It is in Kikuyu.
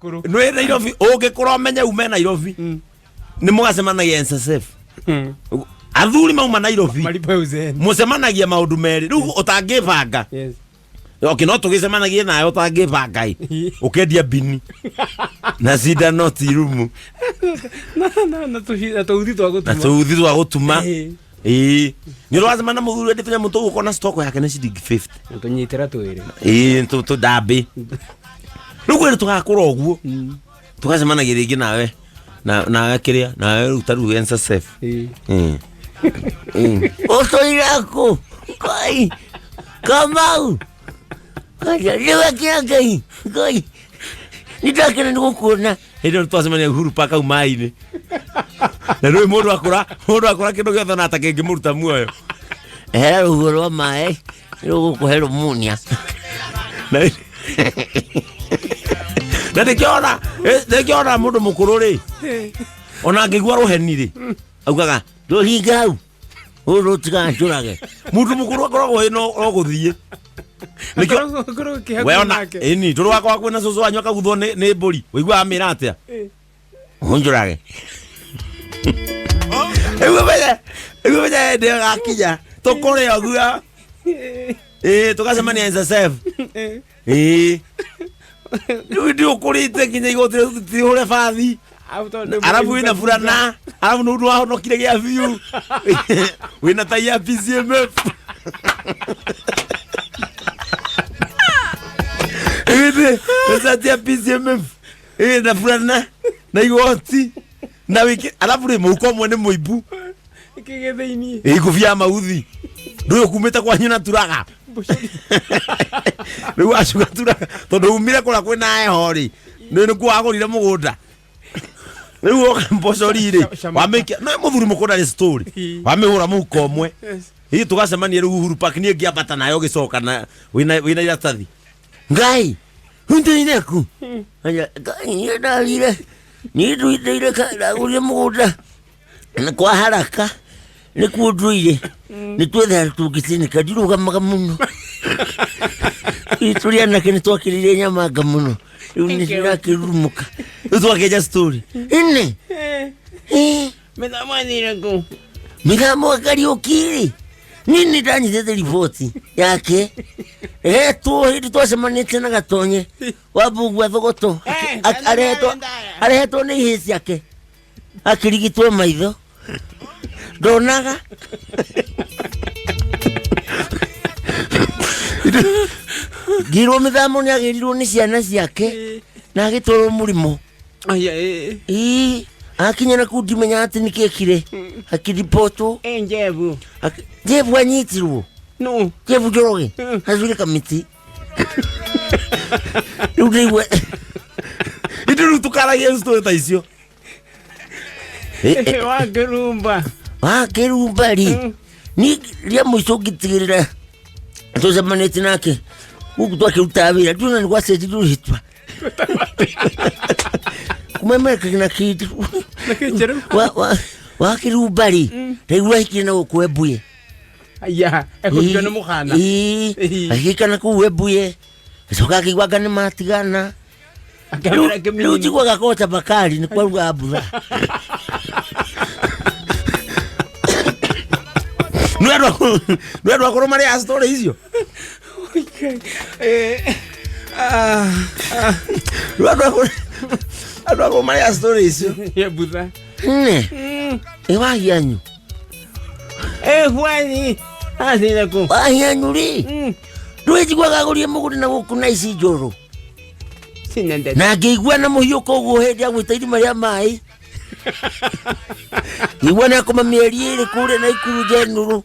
Kũrũ. Nĩ Nairobi ũngĩkorwo ũmenye ume Nairobi nĩ mũgacemanagia NSSF. Athuri mauma Nairobi Malipo ya uzeeni. mũcemanagia maũndũ merĩ rĩu ũtangĩbanga. Yes. Okay, no tũgĩcemanagie nawe ũtangĩbanga ĩ ũkendia bini na cindano ti rumu. Na tũuthi twa Na gũtuma. tũuthi twa gũtuma. Ĩĩ. Ĩĩ, nĩ ũracemana na mũthuri endete nyamũ tũu ũkona stock yake nĩ ciringi 50. Na tũnyitĩra twĩrĩ. Ĩĩ, tũndambĩ rĩu kwĩrĩ tũgakũra ũguo tũgacemanagia rĩngĩ nawe nawe kĩrĩa nawe rĩu ta rĩu NSSF. Ĩĩ. Ũtũire kũ? Ngai. Kamau. Nĩwe kĩa Ngai. Ngai. Nĩndakena nĩ gũkuona. Hĩndĩ ĩyo twacemania Uhuru Park hau maĩ-inĩ na rĩu mũndũ akũra kĩndũ gĩothe ona atakĩngĩmũruta muoyo. Ehera rũhuho rwa maĩ rũgũkũhe rũmunia. Na ndĩkĩona mũndũ mũkũrũ rĩ ona angĩigua rũheni rĩ augaga Ndũhinge hau. Ũrũ ũtiganjũrage. Mũndũ mũkũrũ akoragwo ĩ no gũthiĩ. Akoragwo akĩhakwo We ona nake. ĩni tũrũ wakwa kwĩna cũcũ wanyu akaguthwo nĩ mbũri ũiguaga amĩra atĩa? Ũnjũrage. Rĩu menye hĩndĩ ĩyo gakinya tũkũrĩ ũguo ĩĩ tũgacemania NSSF. Ĩĩ, rĩu ndi ũkũrĩte nginya igoti rĩu bathi. Au tondũ Arabu wĩna burana arabu nĩ ũndũ wahonokire gĩa biũ wĩna tai ya PCMF. Ĩĩ, mbeca ya PCMF ĩĩ na burana na igoti na wiki arabu rĩ mũhuko ũmwe nĩ mũimbu. Kĩgĩ thĩinĩ. Ĩ ngũbia ya mauthi ndũyũ kumĩte kwanyu na turaga rĩu wacuka turaga tondũ umire kũrĩa kwĩna heho rĩ nĩ nĩkuo wagũrire mũgũnda rĩu woka mbocori rĩ Shama. wamĩikia no mũthuri mũkũnda nĩ story. Ĩ. Wamĩhũra mũhuko ũmwe. Yes. Hihi tũgacemania rĩu Uhuru Park niĩ ngĩambata nayo ũgĩcoka na wĩna iratathi. Ngai. Ũndeire kũ? Ngai, niĩ ndarire. Niĩ nduithĩire ndagũrire mũgũnda. Na kwa haraka nĩkuo ndũire nĩ twetha tũngĩtĩnĩka ndirũgamaga mũno. Ithuĩ tũrĩ anake nĩ twakĩrĩire nyamanga mũno rĩu nĩ ndĩrakĩrurumũka. Rĩu twakĩenja story. Ĩnĩ. Eh. Mĩthamo athire kũ? Mĩthamo Kariũki-rĩ, niĩ nĩ ndanyitĩte riboti yake retwo hĩndĩ twacemanĩtie na Gatonye wa Mbugua Thogoto. Eh, Arehetwo nĩ ihĩĩ ciake akĩrigitwo maitho ndonaga. Ngirwo mĩthamo nĩ agĩrirwo nĩ ciana ciake na agĩtwarwo mũrimũ. Aya, eh. Ii, akinya na kuu ndimenya atĩ nĩ kĩekire akiribotwo. Eh, Njebu. Jebu anyitirwo. No. Jebu Njoroge acure kamĩtĩ rĩu ndĩigua. Ithuĩ rĩu tũkaragia story ta icio. Eh, eh, Wa Kĩrumba. Wa Kĩrumba rĩ, ni rĩa mũico ngĩtigĩrĩra tũcemanĩtie nake gũkũ twakĩrutaga wĩra nduna nĩ gwacenjirio rĩtwa kumemeka na kĩndũ. Na kĩnjerũ. Wa Kĩrumba rĩ, ndaigua ahikire na gũkũ Embuye. Aya, ekũhikio nĩ mũhana. Ĩĩ, Ĩĩ. agĩka na kũu Embuye acoka akĩigua anga nĩ matigana. Akĩambĩra Rĩu kĩmini. njiguaga kocha Bakari nĩ kwaruga mbura. Nĩ andũ akũrũ marĩ a story icio. Eh, ah, ah, Rĩu andũ akũrũ marĩ a story icio. Ya mbutha. Ne ĩ wahianyu. Eh, Bwani. Athire kũ? Wahianyu rĩ, ndũĩ njiguaga agũrire mũgũnda na gũkũ na ici njũrũ. Sinendete. Na ngĩigua na mũhiũko ũguo hĩndĩ ya gwĩta irima rĩa maĩ ngĩigua nĩ akoma mĩeri 2 kũrĩa na ikuru njenũrũ.